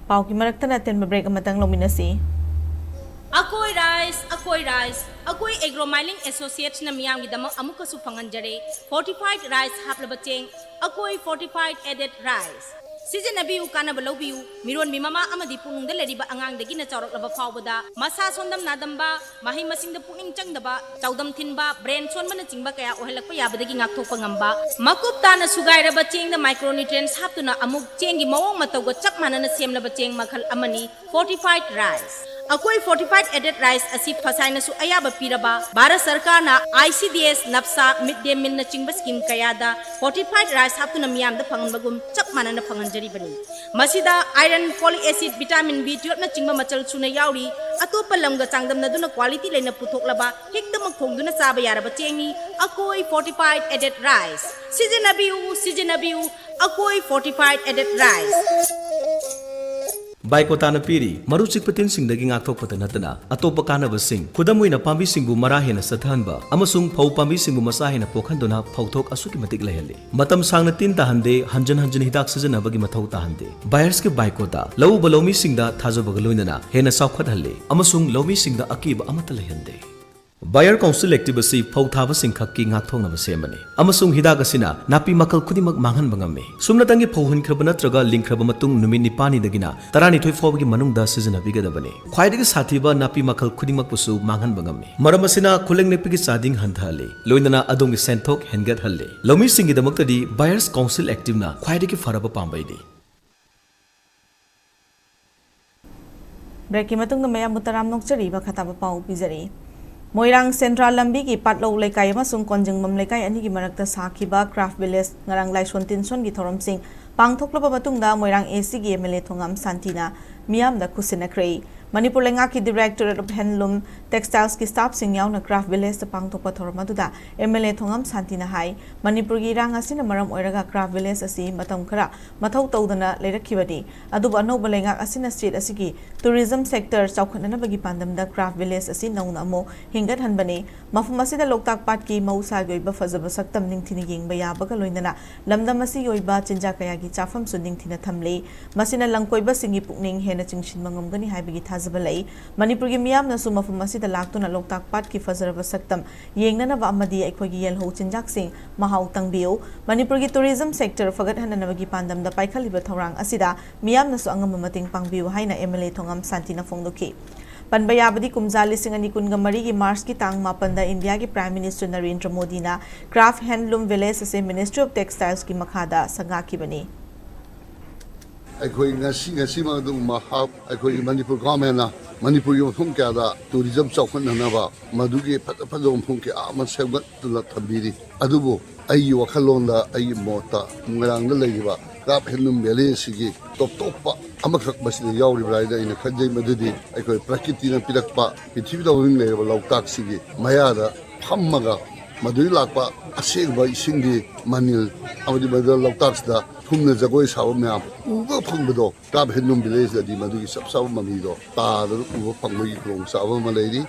ꯄꯥꯎꯒꯤ ꯃꯔꯛꯇꯅ ꯑꯇꯦꯟꯕ break ꯑꯃꯇꯪ ꯂꯧꯃꯤꯟꯅꯁꯤ꯫ ꯑꯀꯣꯏ rice, ꯑꯀꯣꯏ rice, ꯑꯀꯣꯏ Agro Mining Associatesꯅ ꯃꯤꯌꯥꯝꯒꯤꯗꯃꯛ ꯑꯃꯨꯛꯀꯁꯨ ꯐꯪꯍꯟꯖꯔꯦ fortified rice ꯍꯥꯞꯂꯕ ꯆꯦꯡ, ꯑꯀꯣꯏ fortified added rice꯫ ꯁꯤꯖꯤꯟꯅꯕꯤꯌꯨ, ꯀꯥꯟꯅꯕ ꯂꯧꯕꯤꯌꯨ꯫ ꯃꯤꯔꯣꯟꯕꯤ ꯃꯃꯥ ꯑꯃꯗꯤ ꯄꯨꯛꯅꯨꯡꯗ ꯂꯩꯔꯤꯕ ꯑꯉꯥꯡꯗꯒꯤꯅ ꯆꯥꯎꯔꯛꯂꯕ ꯐꯥꯎꯕꯗ ꯃꯁꯥ ꯁꯣꯟꯗꯝ ꯅꯥꯗꯝꯕ, ꯃꯍꯩ ꯃꯁꯤꯡꯗ ꯄꯨꯛꯅꯤꯡ ꯆꯪꯗꯕ, ꯆꯥꯎꯗꯝ ꯊꯤꯟꯕ, brain ꯁꯣꯟꯕꯅꯆꯤꯡꯕ ꯀꯌꯥ ꯑꯣꯏꯍꯜꯂꯛꯄ ꯌꯥꯕꯗꯒꯤ ꯉꯥꯛꯊꯣꯛꯄ ꯉꯝꯕ, ꯃꯀꯨꯞ ꯇꯥꯅ ꯁꯨꯒꯥꯏꯔꯕ ꯆꯦꯡꯗ micronutrients ꯍꯥꯞꯇꯨꯅ ꯑꯃꯨꯛ ꯆꯦꯡꯒꯤ ꯃꯑꯣꯡ ꯃꯇꯧꯒ ꯆꯞ ꯃꯥꯟꯅꯅ ꯁꯦꯝꯂꯕ ꯆꯦꯡ ꯃꯈꯜ ꯑꯃꯅꯤ fortified rice꯫ ꯑꯀꯣꯏ fortified aided rice ꯑꯁꯤ ꯐꯁꯥꯏꯅꯁꯨ ꯑꯌꯥꯕ ꯄꯤꯔꯕ ꯚꯥꯔꯠ ꯁꯔꯀꯥꯔꯅ ICDS, ꯅꯞꯁꯥ, ꯃꯤꯗ ꯗꯦ ꯃꯤꯜꯅꯆꯤꯡꯕ ꯁ꯭ꯀꯤꯝ ꯀꯌꯥꯗ fortified rice ꯍꯥꯞꯇꯨꯅ ꯃꯤꯌꯥꯝꯗ ꯐꯪꯍꯟꯕꯒꯨꯝ ꯆꯞ ꯃꯥꯟꯅꯅ ꯐꯪꯍꯟꯖꯔꯤꯕꯅꯤ꯫ ꯃꯁꯤꯗ iron, folic acid, vitamin B twelve ꯅꯆꯤꯡꯕ ꯃꯆꯜ ꯁꯨꯅ ꯌꯥꯎꯔꯤ꯫ ꯑꯇꯣꯞꯄ ꯂꯝꯒ ꯆꯥꯡꯗꯝꯅꯗꯨꯅ quality ꯂꯩꯅ ꯄꯨꯊꯣꯛꯂꯕ, ꯍꯦꯛꯇꯃꯛ ꯊꯣꯡꯗꯨꯅ ꯆꯥꯕ ꯌꯥꯔꯕ ꯆꯦꯡꯅꯤ ꯑꯀꯣꯏ fortified aided rice꯫ ꯁꯤꯖꯤꯟꯅꯕꯤꯌꯨ, ꯁꯤꯖꯤꯟꯅꯕꯤꯌꯨ ꯑꯀꯣꯏ fortified aided rice꯫ ꯕꯥꯏꯀꯣꯇꯥꯅ ꯄꯤꯔꯤ꯫ ꯃꯔꯨ ꯆꯤꯛꯄ ꯇꯤꯟꯁꯤꯡꯗꯒꯤ ꯉꯥꯛꯊꯣꯛꯄꯇ ꯅꯠꯇꯅ ꯑꯇꯣꯞꯄ ꯀꯥꯟꯅꯕꯁꯤꯡ, ꯈꯨꯗꯝ ꯑꯣꯏꯅ ꯄꯥꯝꯕꯤꯁꯤꯡꯕꯨ ꯃꯔꯥ ꯍꯦꯟꯅ ꯆꯠꯊꯍꯟꯕ ꯑꯃꯁꯨꯡ ꯐꯧ ꯄꯥꯝꯕꯤꯁꯤꯡꯕꯨ ꯃꯆꯥ ꯍꯦꯟꯅ ꯄꯣꯛꯍꯟꯗꯨꯅ ꯐꯧꯊꯣꯛ ꯑꯁꯨꯛꯀꯤ ꯃꯇꯤꯛ ꯂꯩꯍꯜꯂꯤ꯫ ꯃꯇꯝ ꯁꯥꯡꯅ ꯇꯤꯟ ꯇꯥꯍꯟꯗꯦ, ꯍꯟꯖꯤꯟ ꯍꯟꯖꯤꯟ ꯍꯤꯗꯥꯛ ꯁꯤꯖꯤꯟꯅꯕꯒꯤ ꯃꯊꯧ ꯇꯥꯍꯟꯗꯦ꯫ ꯕꯥꯌꯔꯁꯀꯤ ꯕꯥꯏꯀꯣꯇꯥ ꯂꯧꯎꯕ ꯂꯧꯃꯤꯁꯤꯡꯗ ꯊꯥꯖꯕꯒ ꯂꯣꯏꯅꯅ ꯍꯦꯟꯅ ꯆꯥꯎꯈꯠꯍꯜꯂꯤ ꯑꯃꯁꯨꯡ ꯂꯧꯃꯤꯁꯤꯡꯗ ꯑꯀꯤꯕ ꯑꯃꯠꯇ ꯂꯩꯍꯟꯗꯦ꯫ ꯕꯥꯌꯔ ꯀꯥꯎꯟꯁꯤꯜ ꯑꯦꯛꯇꯤꯚ ꯑꯁꯤ ꯐꯧ ꯊꯥꯕꯁꯤꯡ ꯈꯛꯀꯤ ꯉꯥꯛꯊꯣꯛꯅꯕ ꯁꯦꯝꯕꯅꯤ, ꯑꯃꯁꯨꯡ ꯍꯤꯗꯥꯛ ꯑꯁꯤꯅ ꯅꯥꯄꯤ ꯃꯈꯜ ꯈꯨꯗꯤꯡꯃꯛ ꯃꯥꯡꯍꯟꯕ ꯉꯝꯃꯤ꯫ ꯁꯨꯞꯅꯇꯪꯒꯤ ꯐꯧ ꯍꯨꯟꯈ꯭ꯔꯕ ꯅꯠꯇ꯭ꯔꯒ ꯂꯤꯡꯈ꯭ꯔꯕ ꯃꯇꯨꯡ ꯅꯨꯃꯤꯠ ꯅꯤꯄꯥꯜꯅꯤꯗꯒꯤꯅ ꯇꯔꯥꯅꯤꯊꯣꯏ ꯐꯥꯎꯕꯒꯤ ꯃꯅꯨꯡꯗ ꯁꯤꯖꯤꯟꯅꯕꯤꯒꯗꯕꯅꯤ꯫ ꯈ꯭ꯋꯥꯏꯗꯒꯤ ꯁꯥꯊꯤꯕ ꯅꯥꯄꯤ ꯃꯈꯜ ꯈꯨꯗꯤꯡꯃꯛꯄꯨꯁꯨ ꯃꯥꯡꯍꯟꯕ ꯉꯝꯃꯤ꯫ ꯃꯔꯝ ꯑꯁꯤꯅ ꯈꯨꯂꯪ ꯅꯦꯞꯄꯒꯤ ꯆꯥꯗꯤꯡ ꯍꯟꯊꯍꯜꯂꯤ, ꯂꯣꯏꯅꯅ ꯑꯗꯣꯝꯒꯤ ꯁꯦꯟꯊꯣꯛ ꯍꯦꯟꯒꯠꯍꯜꯂꯤ꯫ ꯂꯧꯃꯤꯁꯤꯡꯒꯤꯗꯃꯛꯇꯗꯤ ꯕꯥꯌꯔꯁ ꯀꯥꯎꯟꯁꯤꯜ ꯑꯦꯛꯇꯤꯚꯅ ꯈ꯭ꯋꯥꯏꯗꯒꯤ ꯐꯔꯕ ꯄꯥꯝꯕꯩꯅꯤ꯫ ꯕ꯭ꯔꯦꯛꯀꯤ ꯃꯇꯨꯡꯗ ꯃꯌꯥꯝꯕꯨ ꯇꯔꯥꯝꯅ ꯑꯣꯛꯆꯔꯤ꯫ ꯃꯈꯥ ꯇꯥꯕ ꯄꯥꯎ ꯄꯤꯖꯔꯤ꯫ ꯃꯣꯏꯔꯥꯡ ꯁꯦꯟꯗ꯭ꯔꯥ ꯂꯝꯕꯤꯒꯤ ꯄꯥꯠꯂꯧ ꯂꯩꯀꯥꯏ ꯑꯃꯁꯨꯡ ꯀꯣꯟꯖꯤꯡꯕꯝ ꯂꯩꯀꯥꯏ ꯑꯅꯤꯒꯤ ꯃꯔꯛꯇ ꯁꯥꯈꯤꯕ ꯀ꯭ꯔꯥꯐ ꯚꯤꯂꯦꯖ ꯉꯔꯥꯡ ꯂꯥꯏꯁꯣꯟ ꯇꯤꯟꯁꯣꯟꯒꯤ ꯊꯧꯔꯝꯁꯤꯡ ꯄꯥꯡꯊꯣꯛꯂꯕ ꯃꯇꯨꯡꯗ ꯃꯣꯏꯔꯥꯡ ꯑꯦꯁꯤꯒꯤ MLA ꯊꯣꯉꯥꯝ ꯁꯥꯟꯇꯤꯅ ꯃꯤꯌꯥꯝꯗ ꯈꯨꯠꯁꯤꯟꯅꯈ꯭ꯔꯦ꯫ ꯃꯅꯤꯄꯨꯔ ꯂꯩꯉꯥꯛꯀꯤ Directorate of Handloom Textilesꯀꯤ staffꯁꯤꯡ ꯌꯥꯎꯅ ꯀ꯭ꯔꯥꯐ ꯚꯤꯂꯦꯖꯇ ꯄꯥꯡꯊꯣꯛꯄ ꯊꯧꯔꯝ ꯑꯗꯨꯗ MLA ꯊꯣꯉꯥꯝ ꯁꯥꯟꯇꯤꯅ ꯍꯥꯏ, ꯃꯅꯤꯄꯨꯔꯒꯤ ꯏꯔꯥꯡ ꯑꯁꯤꯅ ꯃꯔꯝ ꯑꯣꯏꯔꯒ ꯀ꯭ꯔꯥꯐ ꯚꯤꯂꯦꯖ ꯑꯁꯤ ꯃꯇꯝ ꯈꯔ ꯃꯊꯧ ꯇꯧꯗꯅ ꯂꯩꯔꯛꯈꯤꯕꯅꯤ꯫ ꯑꯗꯨꯕꯨ ꯑꯅꯧꯕ ꯂꯩꯉꯥꯛ ꯑꯁꯤꯅ state ꯑꯁꯤꯒꯤ tourism sector ꯆꯥꯎꯈꯠꯅꯅꯕꯒꯤ ꯄꯥꯟꯗꯝꯗ craft village ꯑꯁꯤ ꯅꯧꯅ ꯑꯃꯨꯛ ꯍꯤꯡꯒꯠꯍꯟꯕꯅꯤ꯫ ꯃꯐꯝ ꯑꯁꯤꯗ ꯂꯣꯛꯇꯥꯛ ꯄꯥꯠꯀꯤ ꯃꯍꯧꯁꯥꯒꯤ ꯑꯣꯏꯕ ꯐꯖꯕ ꯁꯛꯇꯝ ꯅꯤꯡꯊꯤꯅ ꯌꯦꯡꯕ ꯌꯥꯕꯒ ꯂꯣꯏꯅꯅ ꯂꯝꯗꯝ ꯑꯁꯤꯒꯤ ꯑꯣꯏꯕ ꯆꯤꯟꯖꯥꯛ ꯀꯌꯥꯒꯤ ꯆꯥꯐꯝꯁꯨ ꯅꯤꯡꯊꯤꯅ ꯊꯝꯂꯤ꯫ ꯃꯁꯤꯅ ꯂꯝꯀꯣꯏꯕꯁꯤꯡꯒꯤ ꯄꯨꯛꯅꯤꯡ ꯍꯦꯟꯅ ꯆꯤꯡꯁꯤꯟꯕ ꯉꯝꯒꯅꯤ ꯍꯥꯏꯕꯒꯤ ꯊꯥꯖꯕ ꯂꯩ꯫ ꯃꯅꯤꯄꯨꯔꯒꯤ ꯃꯤꯌꯥꯝꯅꯁꯨ ꯃꯐꯝ ꯑꯁꯤꯗ ꯂꯥꯛꯇꯨꯅ ꯂꯣꯛꯇꯥꯛ ꯄꯥꯠꯀꯤ ꯐꯖꯔꯕ ꯁꯛꯇꯝ ꯌꯦꯡꯅꯅꯕ ꯑꯃꯗꯤ ꯑꯩꯈꯣꯏꯒꯤ ꯌꯦꯜꯍꯧ ꯆꯤꯟꯖꯥꯛꯁꯤꯡ ꯃꯍꯥꯎ ꯇꯪꯕꯤꯌꯨ꯫ ꯃꯅꯤꯄꯨꯔꯒꯤ tourism sector ꯐꯒꯠꯍꯟꯅꯅꯕꯒꯤ ꯄꯥꯟꯗꯝꯗ ꯄꯥꯏꯈꯠꯂꯤꯕ ꯊꯧꯔꯥꯡ ꯑꯁꯤꯗ ꯃꯤꯌꯥꯝꯅꯁꯨ ꯑꯉꯝꯕ ꯃꯇꯦꯡ ꯄꯥꯡꯕꯤꯌꯨ ꯍꯥꯏꯅ MLA ꯊꯣꯉꯥꯝ ꯁꯥꯟꯇꯤꯅ ꯐꯣꯡꯗꯣꯛꯈꯤ꯫ ꯄꯟꯕ ꯌꯥꯕꯗꯤ, ꯀꯨꯝꯖꯥ ꯂꯤꯁꯤꯡ ꯑꯅꯤ ꯀꯨꯟꯒ ꯃꯔꯤꯒꯤ ꯃꯥꯔꯆꯀꯤ ꯇꯥꯡ ꯃꯥꯄꯟꯗ ꯏꯟꯗꯤꯌꯥꯒꯤ Prime Minister ꯅꯔꯦꯟꯗ꯭ꯔ ꯃꯣꯗꯤꯅ craft handloom village ꯑꯁꯤ Ministry of Textilesꯀꯤ ꯃꯈꯥꯗ ꯁꯪꯒꯥꯈꯤꯕꯅꯤ꯫ ꯑꯩꯈꯣꯏ ꯉꯁꯤ, ꯉꯁꯤꯃꯛ ꯑꯗꯨꯒꯨꯝꯕ ꯍꯥꯞ ꯑꯩꯈꯣꯏꯒꯤ ꯃꯅꯤꯄꯨꯔ ꯒꯣꯔꯃꯦꯟꯅ ꯃꯅꯤꯄꯨꯔꯒꯤ ꯃꯐꯝ ꯀꯌꯥꯗ ꯇꯨꯔꯤꯖꯝ ꯆꯥꯎꯈꯠꯅꯅꯕ ꯃꯗꯨꯒꯤ ꯐꯖ ꯐꯖꯕ ꯃꯐꯝ ꯀꯌꯥ ꯑꯃ ꯁꯦꯝꯒꯠꯇꯨꯅ ꯊꯝꯕꯤꯔꯤ꯫ ꯑꯗꯨꯕꯨ ꯑꯩꯒꯤ ꯋꯥꯈꯜꯂꯣꯟꯗ, ꯑꯩꯒꯤ ꯃꯣꯠꯇ, ꯃꯣꯏꯔꯥꯡꯗ ꯂꯩꯔꯤꯕ ꯀ꯭ꯔꯥꯞ ꯍꯦꯟꯂꯨꯝ ꯚꯦꯂꯤ ꯑꯁꯤꯒꯤ ꯇꯣꯞ ꯇꯣꯞꯄ ꯑꯃꯈꯛ ꯃꯁꯤꯗ ꯌꯥꯎꯔꯤꯕ꯭ꯔꯥ ꯍꯥꯏꯅ ꯑꯩꯅ ꯈꯟꯖꯩ꯫ ꯃꯗꯨꯗꯤ ꯑꯩꯈꯣꯏ ꯄ꯭ꯔꯀꯤꯇꯤꯅ ꯄꯤꯔꯛꯄ ꯄ꯭ꯔꯤꯊꯤꯕꯤꯗ ꯃꯃꯤꯡ ꯂꯩꯔꯕ ꯂꯣꯛꯇꯥꯛꯁꯤꯒꯤ ꯃꯌꯥꯗ ꯐꯝꯃꯒ ꯃꯗꯨꯗꯒꯤ ꯂꯥꯛꯄ ꯑꯁꯦꯡꯕ ꯏꯁꯤꯡꯒꯤ ꯃꯅꯤꯜ ꯑꯃꯗꯤ ꯃꯗꯨꯗ ꯂꯣꯛꯇꯥꯛꯁꯤꯗ ꯊꯨꯝꯅ ꯖꯒꯣꯏ ꯁꯥꯕ ꯃꯌꯥꯝ ꯎꯕ ꯐꯪꯕꯗꯣ, ꯀ꯭ꯔꯥꯞ ꯍꯦꯟꯂꯨꯝ ꯚꯤꯂꯦꯖꯇꯗꯤ ꯃꯗꯨꯒꯤ ꯆꯞ ꯆꯥꯕ ꯃꯃꯤꯗꯣ ꯇꯥꯗꯅ ꯎꯕ ꯐꯪꯕꯒꯤ ꯈꯨꯗꯣꯡꯆꯥꯕ ꯑꯃ ꯂꯩꯔꯤ꯫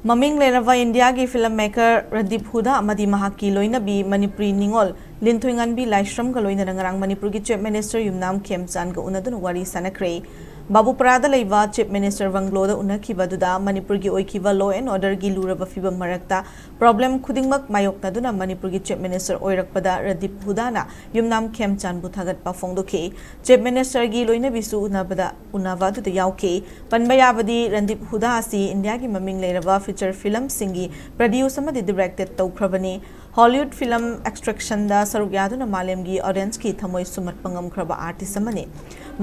ꯃꯃꯤꯡ ꯂꯩꯔꯕ ꯏꯟꯗꯤꯌꯥꯒꯤ ꯐꯤꯂꯝ ꯃꯦꯀꯔ ꯔꯗꯤꯞ ꯍꯨꯗꯥ ꯑꯃꯗꯤ ꯃꯍꯥꯛꯀꯤ ꯂꯣꯏꯅꯕꯤ ꯃꯅꯤꯄꯨꯔꯤ ꯅꯤꯉꯣꯜ ꯂꯤꯟꯊꯣꯏꯉꯥꯟꯕꯤ ꯂꯥꯏꯁ꯭ꯔꯝꯒ ꯂꯣꯏꯅꯅ ꯉꯔꯥꯡ ꯃꯅꯤꯄꯨꯔꯒꯤ ꯆꯤꯐ ꯃꯤꯅꯤꯁꯇꯔ ꯌꯨꯝꯅꯥꯝ ꯈꯦꯝꯆꯥꯟꯒ ꯎꯅꯗꯨꯅ ꯋꯥꯔꯤ ꯁꯥꯟꯅꯈ꯭ꯔꯦ꯫ ꯕꯥꯕꯨꯄꯔꯥꯗ ꯂꯩꯕ ꯆꯤꯐ ꯃꯤꯅꯤꯁꯇꯔ ꯕꯪꯒ꯭ꯂꯣꯗ ꯎꯅꯈꯤꯕ ꯑꯗꯨꯗ ꯃꯅꯤꯄꯨꯔꯒꯤ ꯑꯣꯏꯈꯤꯕ law and orderꯒꯤ ꯂꯨꯔꯕ ꯐꯤꯕꯝ ꯃꯔꯛꯇ problem ꯈꯨꯗꯤꯡꯃꯛ ꯃꯥꯌꯣꯛꯅꯗꯨꯅ ꯃꯅꯤꯄꯨꯔꯒꯤ ꯆꯤꯐ ꯃꯤꯅꯤꯁꯇꯔ ꯑꯣꯏꯔꯛꯄꯗ ꯔꯗꯤꯞ ꯍꯨꯗꯥꯅ ꯌꯨꯝꯅꯥꯝ ꯈꯦꯝꯆꯥꯟꯕꯨ ꯊꯥꯒꯠꯄ ꯐꯣꯡꯗꯣꯛꯈꯤ꯫ ꯆꯤꯐ ꯃꯤꯅꯤꯁꯇꯔꯒꯤ ꯂꯣꯏꯅꯕꯤꯁꯨ ꯎꯅꯕꯗ, ꯎꯅꯕ ꯑꯗꯨꯗ ꯌꯥꯎꯈꯤ꯫ ꯄꯟꯕ ꯌꯥꯕꯗꯤ ꯔꯟꯗꯤꯞ ꯍꯨꯗꯥ ꯑꯁꯤ ꯏꯟꯗꯤꯌꯥꯒꯤ ꯃꯃꯤꯡ ꯂꯩꯔꯕ ꯐꯤꯆꯔ ꯐꯤꯂꯝꯁꯤꯡꯒꯤ ꯄ꯭ꯔꯗ꯭ꯌꯨꯁ ꯑꯃꯗꯤ ꯗꯤꯔꯦꯛꯇꯦꯠ ꯇꯧꯈ꯭ꯔꯕꯅꯤ꯫ ꯍꯣꯂꯤꯋꯨꯗ ꯐꯤꯂꯝ Extractionꯗ ꯁꯔꯨꯛ ꯌꯥꯗꯨꯅ ꯃꯥꯂꯦꯝꯒꯤ ꯑꯣꯗꯤꯌꯟꯁꯀꯤ ꯊꯃꯣꯏ ꯁꯨꯝꯍꯠꯄ ꯉꯝꯈ꯭ꯔꯕ ꯑꯥꯔꯇꯤꯁ ꯑꯃꯅꯤ꯫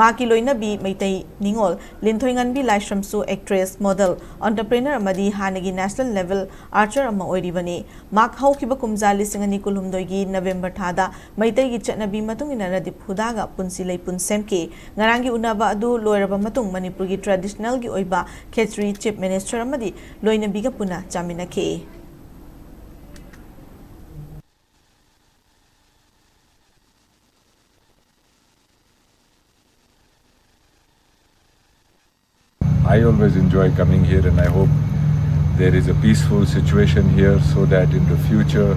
ꯃꯍꯥꯛꯀꯤ ꯂꯣꯏꯅꯕꯤ ꯃꯩꯇꯩ ꯅꯤꯉꯣꯜ ꯂꯤꯟꯊꯣꯏꯉꯟꯕꯤ ꯂꯥꯏꯁ꯭ꯔꯝꯁꯨ actress, model, entrepreneur ꯑꯃꯗꯤ ꯍꯥꯟꯅꯒꯤ national level archer ꯑꯃ ꯑꯣꯏꯔꯤꯕꯅꯤ꯫ ꯃꯍꯥꯛ ꯍꯧꯈꯤꯕ ꯀꯨꯝꯖꯥ ꯂꯤꯁꯤꯡ ꯑꯅꯤ ꯀꯨꯟꯍꯨꯝꯗꯣꯏꯒꯤ ꯅꯕꯦꯝꯕꯔ ꯊꯥꯗ ꯃꯩꯇꯩꯒꯤ ꯆꯠꯅꯕꯤ ꯃꯇꯨꯡ ꯏꯟꯅ ꯔꯗꯤꯞ ꯍꯨꯗꯥꯒ ꯄꯨꯟꯁꯤ ꯂꯩꯄꯨꯟ ꯁꯦꯝꯈꯤ꯫ ꯉꯔꯥꯡꯒꯤ ꯎꯅꯕ ꯑꯗꯨ ꯂꯣꯏꯔꯕ ꯃꯇꯨꯡ ꯃꯅꯤꯄꯨꯔꯒꯤ traditionalꯒꯤ ꯑꯣꯏꯕ ꯈꯦꯆ꯭ꯔꯤ ꯆꯤꯐ ꯃꯤꯅꯤꯁꯇꯔ ꯑꯃꯗꯤ ꯂꯣꯏꯅꯕꯤꯒ ꯄꯨꯟꯅ ꯆꯥꯃꯤꯟꯅꯈꯤ꯫ I always enjoy coming here, and I hope there is a peaceful situation here so that in the future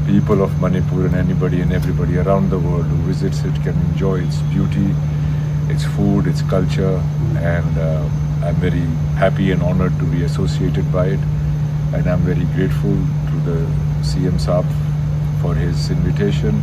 people of Manipur and anybody and everybody around the world who visits it can enjoy its beauty, its food, its culture, and uh, I'm very happy and honored to be associated by it, and I'm very grateful to the C M Saab for his invitation,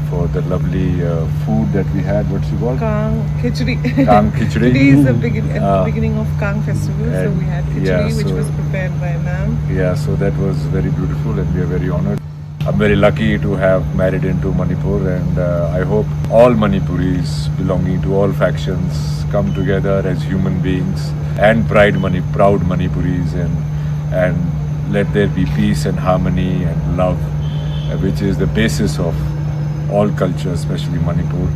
for the lovely uh, food that we had. What's it called? Kang khichdi. Kang khichdi. Today is the begin, at Uh, the beginning of Kang festival, so and- we had khichdi, yeah, which so- was prepared by ma'am. Yeah, so that was very beautiful, and we are very honored. I'm very lucky to have married into Manipur, and uh, I hope all Manipuris belonging to all factions come together as human beings and pride Mani- proud Manipuris, and and let there be peace and harmony and love, uh, which is the basis of all cultures, especially Manipur.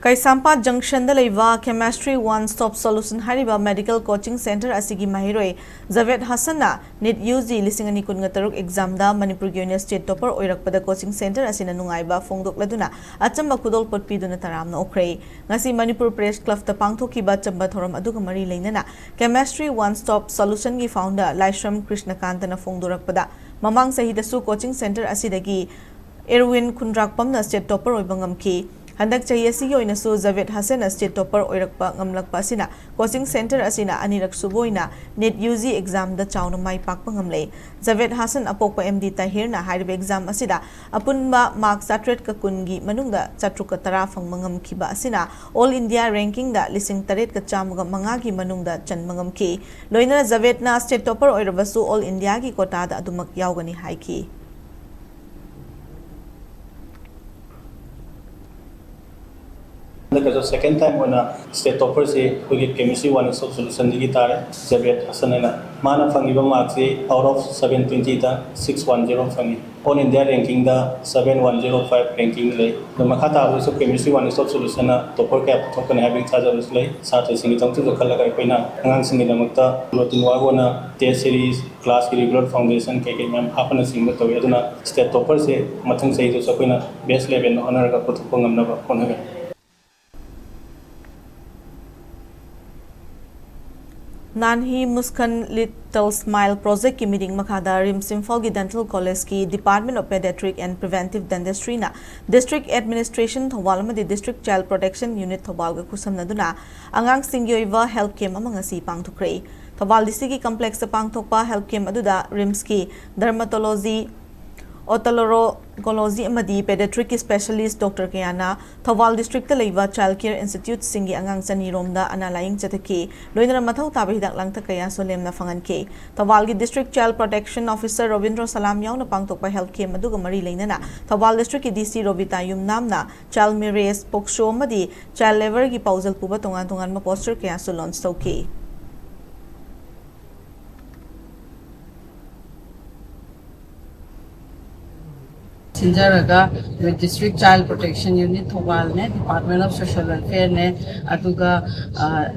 ꯀꯩꯁꯥꯝꯄꯥꯠ ꯖꯪꯁꯟꯗ ꯂꯩꯕ Chemistry One Stop Solution ꯍꯥꯏꯔꯤꯕ medical coaching centre ꯑꯁꯤꯒꯤ ꯃꯍꯩꯔꯣꯏ Javed ꯍꯁꯟꯅ NEET UG ꯂꯤꯁꯤꯡ ꯑꯅꯤ ꯀꯨꯟꯒ ꯇꯔꯨꯛ examꯗ ꯃꯅꯤꯄꯨꯔꯒꯤ ꯑꯣꯏꯅ state topper ꯑꯣꯏꯔꯛꯄꯗ coaching centre ꯑꯁꯤꯅ ꯅꯨꯡꯉꯥꯏꯕ ꯐꯣꯡꯗꯣꯛꯂꯗꯨꯅ ꯑꯆꯝꯕ ꯈꯨꯗꯣꯜꯄꯣꯠ ꯄꯤꯗꯨꯅ ꯇꯔꯥꯝꯅ ꯑꯣꯛꯈ꯭ꯔꯦ꯫ ꯉꯁꯤ ꯃꯅꯤꯄꯨꯔ Press Clubꯇ ꯄꯥꯡꯊꯣꯛꯈꯤꯕ ꯑꯆꯝꯕ ꯊꯧꯔꯝ ꯑꯗꯨꯒ ꯃꯔꯤ ꯂꯩꯅꯅ Chemistry One Stop Solutionꯒꯤ founder ꯂꯥꯏꯁ꯭ꯔꯝ ꯀ꯭ꯔꯤꯁꯅꯀꯥꯟꯇꯅ ꯐꯣꯡꯗꯣꯔꯛꯄꯗ, ꯃꯃꯥꯡ ꯆꯍꯤꯗꯁꯨ coaching centre ꯑꯁꯤꯗꯒꯤ ꯑꯦꯔꯋꯤꯟ ꯈꯨꯟꯗ꯭ꯔꯥꯛꯄꯝꯅ state topper ꯑꯣꯏꯕ ꯉꯝꯈꯤ꯫ ꯍꯟꯗꯛ ꯆꯍꯤ ꯑꯁꯤꯒꯤ ꯑꯣꯏꯅꯁꯨ ꯖꯥꯕꯦꯗ ꯍꯁꯟꯅ state topper ꯑꯣꯏꯔꯛꯄ ꯉꯝꯂꯛꯄ ꯑꯁꯤꯅ coaching centre ꯑꯁꯤꯅ ꯑꯅꯤꯔꯛ ꯁꯨꯕ ꯑꯣꯏꯅ NEET UG examꯗ ꯆꯥꯎꯅ ꯃꯥꯏ ꯄꯥꯛꯄ ꯉꯝꯂꯦ꯫ ꯖꯥꯕꯦꯗ ꯍꯁꯟ ꯑꯄꯣꯛꯄ M D ꯇꯥꯍꯤꯔꯅ ꯍꯥꯏꯔꯤꯕ exam ꯑꯁꯤꯗ ꯑꯄꯨꯟꯕ mark ꯆꯥꯇ꯭ꯔꯦꯠꯀ ꯀꯨꯟꯒꯤ ꯃꯅꯨꯡꯗ ꯆꯥꯇ꯭ꯔꯨꯛꯀ ꯇꯔꯥ ꯐꯪꯕ ꯉꯝꯈꯤꯕ ꯑꯁꯤꯅ All India rankingꯗ ꯂꯤꯁꯤꯡ ꯇꯔꯦꯠꯀ ꯆꯥꯝꯃꯒ ꯃꯉꯥꯒꯤ ꯃꯅꯨꯡꯗ ꯆꯟꯕ ꯉꯝꯈꯤ꯫ ꯂꯣꯏꯅꯅ ꯖꯥꯕꯦꯗꯅ state topper ꯑꯣꯏꯔꯕꯁꯨ All Indiaꯒꯤ quotaꯗ ꯑꯗꯨꯃꯛ ꯌꯥꯎꯒꯅꯤ ꯍꯥꯏꯈꯤ꯫ ꯍꯟꯗꯛꯀꯁꯨ second time ꯑꯣꯏꯅ state topperꯁꯤ ꯑꯩꯈꯣꯏꯒꯤ Chemistry One Stop Solutionꯗꯒꯤ ꯇꯥꯔꯦ, ꯖꯥꯕꯦꯗ ꯍꯁꯟ ꯍꯥꯏꯅ꯫ ꯃꯥꯅ ꯐꯪꯉꯤꯕ markꯁꯤ out of seven twentyꯗ six one zero ꯐꯪꯉꯤ꯫ All India rankingꯗ seven one zero five ranking ꯂꯩ꯫ ꯑꯗꯣ ꯃꯈꯥ ꯇꯥꯕꯗꯁꯨ Chemistry One Stop Solutionꯅ topper ꯀꯌꯥ ꯄꯨꯊꯣꯛꯀꯅꯤ ꯍꯥꯏꯕꯒꯤ ꯊꯥꯖꯕꯁꯨ ꯂꯩ꯫ ꯁꯥꯇ꯭ꯔꯁꯤꯡꯒꯤꯗꯃꯛꯇꯁꯨ ꯈꯜꯂꯒ ꯑꯩꯈꯣꯏꯅ ꯑꯉꯥꯡꯁꯤꯡꯒꯤꯗꯃꯛꯇ routine work ꯑꯣꯏꯅ test series, classꯀꯤ regular foundation ꯀꯩꯀꯩ ꯃꯌꯥꯝ ꯍꯥꯞꯄꯅꯆꯤꯡꯕ ꯇꯧꯏ꯫ ꯑꯗꯨꯅ state topperꯁꯦ ꯃꯊꯪ ꯆꯍꯤꯗꯁꯨ ꯑꯩꯈꯣꯏꯅ best elevenꯗ ꯍꯣꯠꯅꯔꯒ ꯄꯨꯊꯣꯛꯄ ꯉꯝꯅꯕ ꯍꯣꯠꯅꯒꯅꯤ꯫ Nanhi Muskan Little Smile Projectꯀꯤ ꯃꯤꯠꯌꯦꯡ ꯃꯈꯥꯗ RIMS ꯏꯝꯐꯥꯜꯒꯤ Dental Collegeꯀꯤ Department of Pediatric and Preventive Dentistryꯅ District Administration Thoubal ꯑꯃꯗꯤ District Child Protection Unit ꯊꯧꯕꯥꯜꯒ ꯈꯨꯠꯁꯝꯅꯗꯨꯅ ꯑꯉꯥꯡꯁꯤꯡꯒꯤ ꯑꯣꯏꯕ health camp ꯑꯃ ꯉꯁꯤ ꯄꯥꯡꯊꯣꯛꯈ꯭ꯔꯦ꯫ ꯊꯧꯕꯥꯜ DCꯒꯤ complexꯇ ꯄꯥꯡꯊꯣꯛꯄ health camp ꯑꯗꯨꯗ RIMSꯀꯤ Dermatology Otolaryngology ꯑꯃꯗꯤ Pediatric Specialist Doctor ꯀꯌꯥꯅ ꯊꯧꯕꯥꯜ district ꯇ ꯂꯩꯕ child care institute ꯁꯤꯡꯒꯤ ꯑꯉꯥꯡ ꯆꯅꯤ ꯔꯣꯝꯗ ꯑꯅꯥ ꯂꯥꯌꯦꯡ ꯆꯠꯊꯈꯤ꯫ ꯂꯣꯏꯅꯅ ꯃꯊꯧ ꯇꯥꯕ ꯍꯤꯗꯥꯛ ꯂꯥꯡꯊꯛ ꯀꯌꯥꯁꯨ ꯂꯦꯝꯅ ꯐꯪꯍꯟꯈꯤ꯫ ꯊꯧꯕꯥꯜꯒꯤ District Child Protection Officer Robindro ꯁꯂꯥꯝ ꯌꯥꯎꯅ ꯄꯥꯡꯊꯣꯛꯄ health camp ꯑꯗꯨꯒ ꯃꯔꯤ ꯂꯩꯅꯅ ꯊꯧꯕꯥꯜ district ꯀꯤ D C Robita ꯌꯨꯝꯅꯥꯝꯅ child marriage, POCSO ꯑꯃꯗꯤ child labour ꯒꯤ ꯄꯥꯎꯖꯦꯜ ꯄꯨꯕ ꯇꯣꯉꯥꯟ ꯇꯣꯉꯥꯟꯕ poster ꯀꯌꯥꯁꯨ launch ꯇꯧꯈꯤ꯫ ꯁꯤꯟꯖꯔꯒ District Child Protection Unit ꯊꯧꯕꯥꯜꯅꯦ, Department of Social Welfare ꯅꯦ, ꯑꯗꯨꯒ, ꯑ,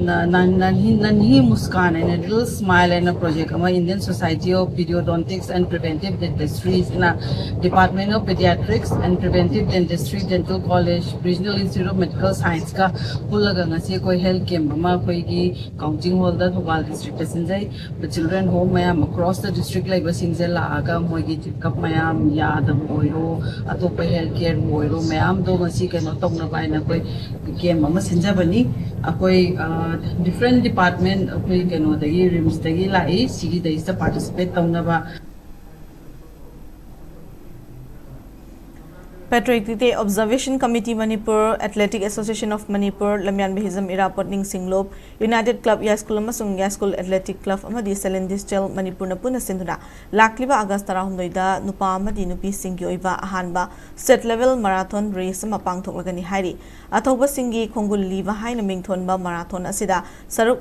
ꯅ-, ꯅꯟ-, ꯅꯟꯍꯤ, ꯅꯟꯍꯤ ꯃꯨꯁꯀꯥꯟ ꯍꯥꯏꯅ Little Smile ꯍꯥꯏꯅ project ꯑꯃ Indian Society of Periodontics and Preventive Dentistries ꯅ Department of Pediatrics and Preventive Dentistry, Dental College, Regional Institute of Medical Science ꯀ ꯄꯨꯜꯂꯒ ꯉꯁꯤ ꯑꯩꯈꯣꯏ health camp ꯑꯃ ꯑꯩꯈꯣꯏꯒꯤ Council Hall ꯗ ꯊꯧꯕꯥꯜ district ꯇ ꯁꯤꯟꯖꯩ꯫ Children home ꯃꯌꯥꯝ across the district ꯂꯩꯕꯁꯤꯡꯁꯦ ꯂꯥꯛꯑꯒ ꯃꯣꯏꯒꯤ checkup ꯃꯌꯥꯝ, ꯌꯥꯗꯕ ꯑꯣꯏꯔꯣ, ꯑꯇꯣꯞꯄ health care ꯕꯨ ꯑꯣꯏꯔꯣ, ꯃꯌꯥꯝꯗꯣ ꯉꯁꯤ ꯀꯩꯅꯣ ꯇꯧꯅꯕ ꯍꯥꯏꯅ ꯑꯩꯈꯣꯏ camp ꯑꯃ ꯁꯤꯟꯖꯕꯅꯤ꯫ ꯑꯩꯈꯣꯏ, ꯑ, different department, ꯑꯩꯈꯣꯏ ꯀꯩꯅꯣꯗꯒꯤ, RIMS ꯇꯒꯤ ꯂꯥꯛꯏ, ꯁꯤꯒꯤꯗꯩꯁꯤꯗ participate ꯇꯧꯅꯕ꯫ Patriotic Day Observation Committee Manipur, Athletic Association of Manipur, ꯂꯝꯌꯥꯟꯕ Hijam Irabot ꯅꯤꯡꯁꯤꯡꯂꯨꯞ, United Club ꯌꯥꯏꯁ꯭ꯀꯨꯜ ꯑꯃꯁꯨꯡ ꯌꯥꯏꯁ꯭ꯀꯨꯜ Athletic Club ꯑꯃꯗꯤ Celestial ꯃꯅꯤꯄꯨꯔꯅ ꯄꯨꯟꯅ ꯁꯤꯟꯗꯨꯅ ꯂꯥꯛꯂꯤꯕ ꯑꯥꯒꯁ ꯇꯔꯥꯍꯨꯝꯗꯣꯏꯗ ꯅꯨꯄꯥ ꯑꯃꯗꯤ ꯅꯨꯄꯤꯁꯤꯡꯒꯤ ꯑꯣꯏꯕ ꯑꯍꯥꯟꯕ state level marathon race ꯑꯃ ꯄꯥꯡꯊꯣꯛꯂꯒꯅꯤ ꯍꯥꯏꯔꯤ꯫ ꯑꯊꯧꯕꯁꯤꯡꯒꯤ ꯈꯣꯡꯒꯨꯜ ꯂꯤꯕ ꯍꯥꯏꯅ ꯃꯤꯡꯊꯣꯟꯕ marathon ꯑꯁꯤꯗ ꯁꯔꯨꯛ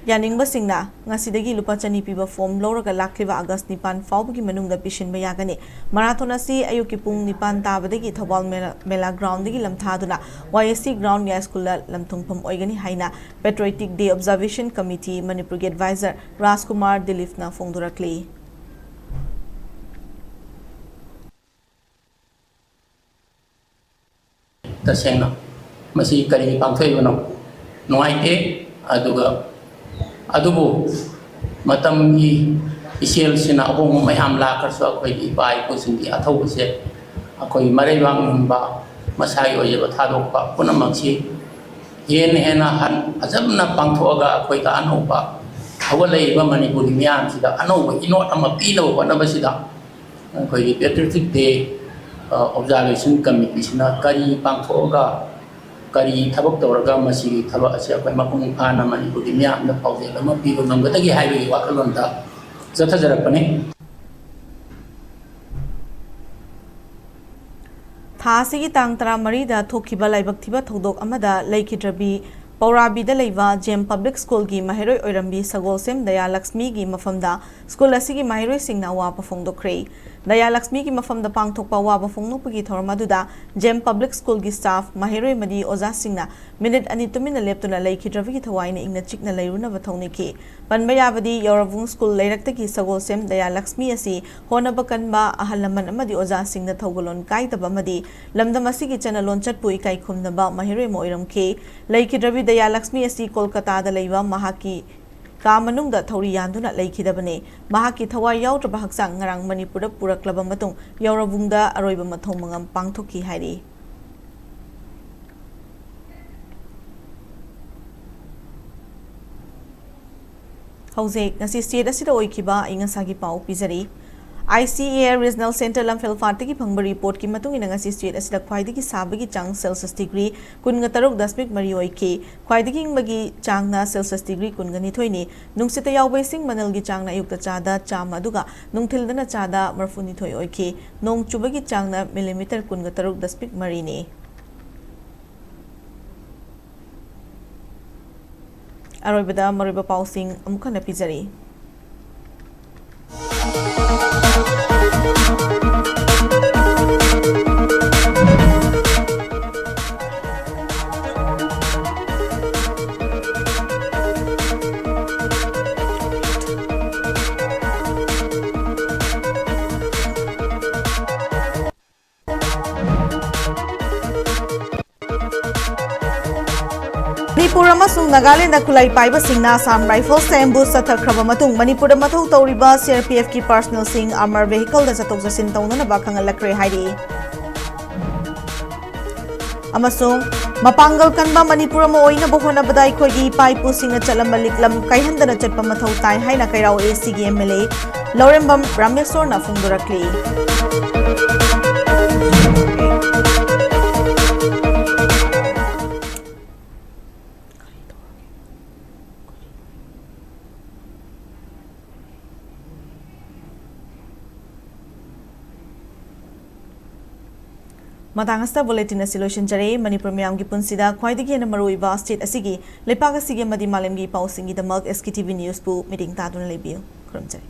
ꯌꯥꯅꯤꯡꯕꯁꯤꯡꯅ ꯉꯁꯤꯗꯒꯤ ꯂꯨꯄꯥ ꯆꯅꯤ ꯄꯤꯕ form ꯂꯧꯔꯒ ꯂꯥꯛꯂꯤꯕ ꯑꯥꯒꯁ ꯅꯤꯄꯥꯟ ꯐꯥꯎꯕꯒꯤ ꯃꯅꯨꯡꯗ ꯄꯤꯁꯤꯟꯕ ꯌꯥꯒꯅꯤ꯫ Marathon ꯑꯁꯤ ꯑꯌꯨꯛꯀꯤ ꯄꯨꯡ ꯅꯤꯄꯥꯟ ꯇꯥꯕꯗꯒꯤ ꯊꯧꯕꯥꯜ ꯃꯦꯂꯥ, ꯃꯦꯂꯥ ground ꯗꯒꯤ ꯂꯝꯊꯥꯗꯨꯅ Y S C ground ꯌꯥꯏꯁ꯭ꯀꯨꯜꯗ ꯂꯝꯊꯨꯡꯐꯝ ꯑꯣꯏꯒꯅꯤ ꯍꯥꯏꯅ Patriotic Day Observation Committee ꯃꯅꯤꯄꯨꯔꯒꯤ advisor ꯔꯥꯖꯀꯨꯃꯥꯔ ꯗꯤꯂꯤꯞꯅ ꯐꯣꯡꯗꯣꯔꯛꯂꯤ꯫ ꯇꯁꯦꯡꯅ ꯃꯁꯤ ꯀꯔꯤꯒꯤ ꯄꯥꯡꯊꯣꯛꯏꯕꯅꯣ? ꯅꯨꯡꯉꯥꯏꯇꯦ꯫ ꯑꯗꯨꯒ ꯑꯗꯨꯕꯨ ꯃꯇꯝꯒꯤ ꯏꯆꯦꯜꯁꯤꯅ ꯑꯍꯣꯡꯕ ꯃꯌꯥꯝ ꯂꯥꯛꯈ꯭ꯔꯁꯨ ꯑꯩꯈꯣꯏꯒꯤ ꯏꯄꯥ ꯏꯄꯨꯁꯤꯡꯒꯤ ꯑꯊꯧꯕꯁꯦ ꯑꯩꯈꯣꯏ ꯃꯔꯩꯕꯥꯛ ꯅꯤꯟꯕ, ꯃꯁꯥꯒꯤ ꯑꯣꯏꯖꯕ ꯊꯥꯗꯣꯛꯄ ꯄꯨꯝꯅꯃꯛꯁꯤ ꯍꯦꯟꯅ ꯍꯦꯟꯅ ꯍꯟ-, ꯐꯖꯅ ꯄꯥꯡꯊꯣꯛꯑꯒ ꯑꯩꯈꯣꯏꯗ ꯑꯅꯧꯕ ꯍꯧꯒꯠꯂꯛꯏꯕ ꯃꯅꯤꯄꯨꯔꯒꯤ ꯃꯤꯌꯥꯝꯁꯤꯗ ꯑꯅꯧꯕ ꯏꯅꯣꯠ ꯑꯃ ꯄꯤꯅꯕ ꯍꯣꯠꯅꯕꯁꯤꯗ ꯑꯩꯈꯣꯏꯒꯤ Patriotic Day Observation Committeeꯁꯤꯅ ꯀꯔꯤ ꯄꯥꯡꯊꯣꯛꯑꯒ, ꯀꯔꯤ ꯊꯕꯛ ꯇꯧꯔꯒ ꯃꯁꯤꯒꯤ ꯊꯕꯛ ꯑꯁꯤ ꯑꯩꯈꯣꯏ ꯃꯄꯨꯡ ꯐꯥꯅ ꯃꯅꯤꯄꯨꯔꯒꯤ ꯃꯤꯌꯥꯝꯗ ꯄꯥꯎꯖꯦꯜ ꯑꯃ ꯄꯤꯕ ꯉꯝꯒꯗꯒꯦ ꯍꯥꯏꯕꯒꯤ ꯋꯥꯈꯜꯂꯣꯟꯗ ꯆꯠꯊꯖꯔꯛꯄꯅꯤ꯫ ꯊꯥ ꯑꯁꯤꯒꯤ ꯇꯥꯡ ꯇꯔꯥꯃꯔꯤꯗ ꯊꯣꯛꯈꯤꯕ ꯂꯥꯏꯕꯛ ꯊꯤꯕ ꯊꯧꯗꯣꯛ ꯑꯃꯗ ꯂꯩꯈꯤꯗ꯭ꯔꯕꯤ ꯄꯧꯔꯥꯕꯤꯗ ꯂꯩꯕ ꯖꯦꯝ ꯄꯕ꯭ꯂꯤꯛ ꯁ꯭ꯀꯨꯜꯒꯤ ꯃꯍꯩꯔꯣꯏ ꯑꯣꯏꯔꯝꯕꯤ ꯁꯒꯣꯜꯁꯦꯝ ꯗꯌꯥꯂꯛꯁꯃꯤꯒꯤ ꯃꯐꯝꯗ ꯁ꯭ꯀꯨꯜ ꯑꯁꯤꯒꯤ ꯃꯍꯩꯔꯣꯏꯁꯤꯡꯅ ꯑꯋꯥꯕ ꯐꯣꯡꯗꯣꯛꯈ꯭ꯔꯦ꯫ ꯗꯌꯥꯂꯛꯁꯃꯤꯒꯤ ꯃꯐꯝꯗ ꯄꯥꯡꯊꯣꯛꯄ ꯑꯋꯥꯕ ꯐꯣꯡꯗꯣꯛꯄꯒꯤ ꯊꯧꯔꯝ ꯑꯗꯨꯗ ꯖꯦꯝ ꯄꯕ꯭ꯂꯤꯛ ꯁ꯭ꯀꯨꯜꯒꯤ ꯁ꯭ꯇꯥꯐ, ꯃꯍꯩꯔꯣꯏ ꯑꯃꯗꯤ ꯑꯣꯖꯥꯁꯤꯡꯅ ꯃꯤꯅꯤꯠ ꯑꯅꯤ ꯇꯨꯃꯤꯟꯅ ꯂꯦꯞꯇꯨꯅ ꯂꯩꯈꯤꯗ꯭ꯔꯕꯒꯤ ꯊꯋꯥꯏꯅ ꯏꯪꯅ ꯆꯤꯛꯅ ꯂꯩꯔꯨꯅꯕ ꯊꯧꯅꯤꯈꯤ꯫ ꯄꯟꯕ ꯌꯥꯕꯗꯤ, ꯌꯥꯎꯔꯕꯨꯡ ꯁ꯭ꯀꯨꯜ ꯂꯩꯔꯛꯇꯒꯤ ꯁꯒꯣꯜꯁꯦꯝ ꯗꯌꯥꯂꯛꯁꯃꯤ ꯑꯁꯤ ꯍꯣꯠꯅꯕ ꯀꯟꯕ ꯑꯍꯜ ꯂꯃꯟ ꯑꯃꯗꯤ ꯑꯣꯖꯥꯁꯤꯡꯅ ꯊꯧꯒꯜꯂꯣꯟ ꯀꯥꯏꯗꯕ ꯑꯃꯗꯤ ꯂꯝꯗꯝ ꯑꯁꯤꯒꯤ ꯆꯠꯅ ꯂꯣꯟꯆꯠꯄꯨ ꯏꯀꯥꯏ ꯈꯨꯝꯅꯕ ꯃꯍꯩꯔꯣꯏ ꯑꯃ ꯑꯣꯏꯔꯝꯈꯤ꯫ ꯂꯩꯈꯤꯗ꯭ꯔꯕꯤ ꯗꯌꯥꯂꯛꯁꯃꯤ ꯑꯁꯤ ꯀꯣꯜꯀꯇꯥꯗ ꯂꯩꯕ ꯃꯍꯥꯛꯀꯤ ꯀꯥ ꯃꯅꯨꯡꯗ ꯊꯧꯔꯤ ꯌꯥꯟꯗꯨꯅ ꯂꯩꯈꯤꯗꯕꯅꯤ꯫ ꯃꯍꯥꯛꯀꯤ ꯊꯋꯥꯏ ꯌꯥꯎꯗ꯭ꯔꯕ ꯍꯛꯆꯥꯡ ꯉꯔꯥꯡ ꯃꯅꯤꯄꯨꯔꯗ ꯄꯨꯔꯛꯂꯕ ꯃꯇꯨꯡ ꯌꯥꯎꯔꯕꯨꯡꯗ ꯑꯔꯣꯏꯕ ꯃꯊꯧ ꯃꯉꯝ ꯄꯥꯡꯊꯣꯛꯈꯤ ꯍꯥꯏꯔꯤ꯫ ꯍꯧꯖꯤꯛ ꯉꯁꯤ ꯁ꯭ꯇꯦꯠ ꯑꯁꯤꯗ ꯑꯣꯏꯈꯤꯕ ꯑꯏꯪ ꯑꯁꯥꯒꯤ ꯄꯥꯎ ꯄꯤꯖꯔꯤ꯫ ICAR Regional Centre ꯂꯝꯐꯦꯜ ꯐꯥꯠꯇꯒꯤ ꯐꯪꯕ ꯔꯤꯄꯣꯔꯠꯀꯤ ꯃꯇꯨꯡ ꯏꯟꯅ ꯉꯁꯤ ꯁ꯭ꯇꯦꯠ ꯑꯁꯤꯗ ꯈ꯭ꯋꯥꯏꯗꯒꯤ ꯁꯥꯕꯒꯤ ꯆꯥꯡ ꯁꯦꯜꯁꯤꯌꯁ ꯗꯤꯒ꯭ꯔꯤ ꯀꯨꯟꯒ ꯇꯔꯨꯛ ꯗꯁꯃꯤꯛ ꯃꯔꯤ ꯑꯣꯏꯈꯤ꯫ ꯈ꯭ꯋꯥꯏꯗꯒꯤ ꯏꯪꯕꯒꯤ ꯆꯥꯡꯅ ꯁꯦꯜꯁꯤꯌꯁ ꯗꯤꯒ꯭ꯔꯤ ꯀꯨꯟꯒ ꯅꯤꯊꯣꯏꯅꯤ꯫ ꯅꯨꯡꯁꯤꯠꯇ ꯌꯥꯎꯕ ꯏꯁꯤꯡ ꯃꯅꯤꯜꯒꯤ ꯆꯥꯡꯅ ꯑꯌꯨꯛꯇ ꯆꯥꯗ ꯆꯥꯝꯃ ꯑꯗꯨꯒ ꯅꯨꯡꯊꯤꯜꯗꯅ ꯆꯥꯗ ꯃꯔꯤꯐꯨꯅꯤꯊꯣꯏ ꯑꯣꯏꯈꯤ꯫ ꯅꯣꯡ ꯆꯨꯕꯒꯤ ꯆꯥꯡꯅ ꯃꯤꯂꯤꯃꯤꯇꯔ ꯀꯨꯟꯒ ꯇꯔꯨꯛ ꯗꯁꯃꯤꯛ ꯃꯔꯤꯅꯤ꯫ ꯑꯔꯣꯏꯕꯗ ꯃꯔꯨꯑꯣꯏꯕ ꯄꯥꯎꯁꯤꯡ ꯑꯃꯨꯛ ꯍꯟꯅ ꯄꯤꯖꯔꯤ꯫ ꯃꯅꯤꯄꯨꯔ ꯑꯃꯁꯨꯡ ꯅꯥꯒꯥꯂꯦꯟꯗ ꯈꯨꯠꯂꯥꯏ ꯄꯥꯏꯕꯁꯤꯡꯅ ꯑꯁꯥꯝ ꯔꯥꯏꯐꯜꯁꯇ ꯑꯦꯝꯕꯨꯁ ꯆꯠꯊꯈ꯭ꯔꯕ ꯃꯇꯨꯡ ꯃꯅꯤꯄꯨꯔꯗ ꯃꯊꯧ ꯇꯧꯔꯤꯕ CRPFꯀꯤ ꯄꯥꯔꯁꯅꯦꯜꯁꯤꯡ ꯑꯥꯔꯃꯔ ꯚꯦꯍꯤꯀꯜꯗ ꯆꯠꯊꯣꯛ ꯆꯠꯁꯤꯟ ꯇꯧꯅꯅꯕ ꯈꯪꯍꯜꯂꯛꯈ꯭ꯔꯦ ꯍꯥꯏꯔꯤ꯫ ꯑꯃꯁꯨꯡ ꯃꯄꯥꯡꯒꯜ ꯀꯟꯕ ꯃꯅꯤꯄꯨꯔ ꯑꯃ ꯑꯣꯏꯅꯕ ꯍꯣꯠꯅꯕꯗ ꯑꯩꯈꯣꯏꯒꯤ ꯏꯄꯥ ꯏꯄꯨꯁꯤꯡꯅ ꯆꯠꯂꯝꯕ ꯂꯤꯛꯂꯝ ꯀꯥꯏꯍꯟꯗꯅ ꯆꯠꯄ ꯃꯊꯧ ꯇꯥꯏ ꯍꯥꯏꯅ ꯀꯩꯔꯥꯎ ACꯒꯤ MLA ꯂꯧꯔꯦꯝꯕꯝ ꯔꯥꯃꯦꯁꯣꯔꯅ ꯐꯣꯡꯗꯣꯔꯛꯂꯤ꯫ ꯃꯇꯥꯡ ꯑꯁꯤꯗ ꯕꯨꯂꯦꯇꯤꯟ ꯑꯁꯤ ꯂꯣꯏꯁꯤꯟꯖꯔꯦ꯫ ꯃꯅꯤꯄꯨꯔ ꯃꯤꯌꯥꯝꯒꯤ ꯄꯨꯟꯁꯤꯗ ꯈ꯭ꯋꯥꯏꯗꯒꯤ ꯍꯦꯟꯅ ꯃꯔꯨꯑꯣꯏꯕ ꯁ꯭ꯇꯦꯠ ꯑꯁꯤꯒꯤ, ꯂꯩꯄꯥꯛ ꯑꯁꯤꯒꯤ ꯑꯃꯗꯤ ꯃꯥꯂꯦꯝꯒꯤ ꯄꯥꯎꯁꯤꯡꯒꯤꯗꯃꯛ ꯑꯦꯁ ꯀꯦ ꯇꯤ ꯚꯤ ꯅ꯭ꯌꯨꯁꯄꯨ ꯃꯤꯠꯌꯦꯡ ꯇꯥꯗꯨꯅ ꯂꯩꯕꯤꯌꯨ꯫ ꯈꯨꯔꯨꯝꯖꯔꯤ꯫